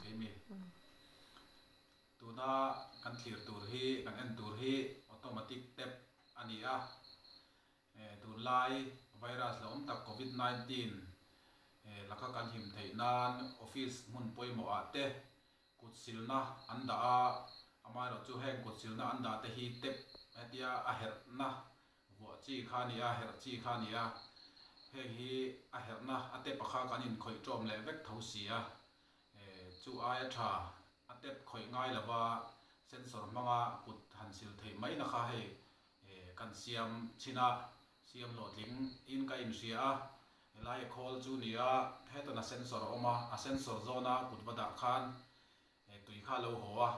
thei mi? Tuna kan thlir tur hi, kan en tur hi automatic tap a ni a. Tunlai virus la awm tak Covid 19 laka kan him theih nan office hmun pawimawh ah te kut silna an dah a, amaherawh chu heng kut silna an dah te hi tap hetia a herhna Vuah chi kha a ni a, herh chi kha a ni a, heng hi a herhna a tep a kha kan inkhawih ṭawm leh vek tho si a, chu aia ṭha a tep khawih ngai lova sensor hmanga kut han sil theih mai na kha hei kan siam chhin a, siam hlawhtling in ka inhria a, helai a khawl chu ni a, hetan a sensor a awm a, a sensor zawna kut va dah khan Tui kha lo haw a,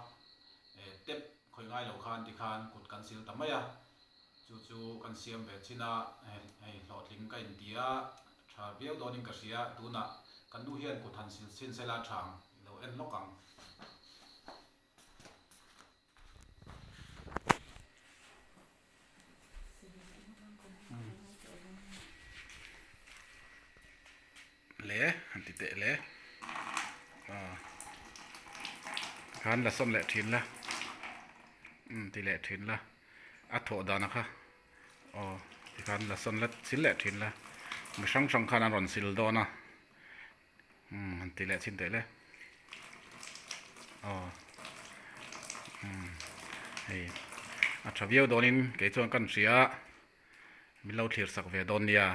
tep khawih ngai lo khan tikhan kut kan sil ta mai a, chu chu kan siam ve chin a, hei hlawhtling ka inti a, tha viau dawnin ka hria, tunah kan nu hian kut han sil chhin sela tha ang, i lo en lawk ang. Le han ti teh le aw khan la sawn leh thin la umm ti leh thin la a thawh dan a kha aw tikhan la sawn la sil leh thin la mi hrang hrang khan an rawn sil dawn a umm han ti leh chhin teh le aw umm hei a tha viau dawnin kei chuan kan hria min lo thlir sak ve dawn nia.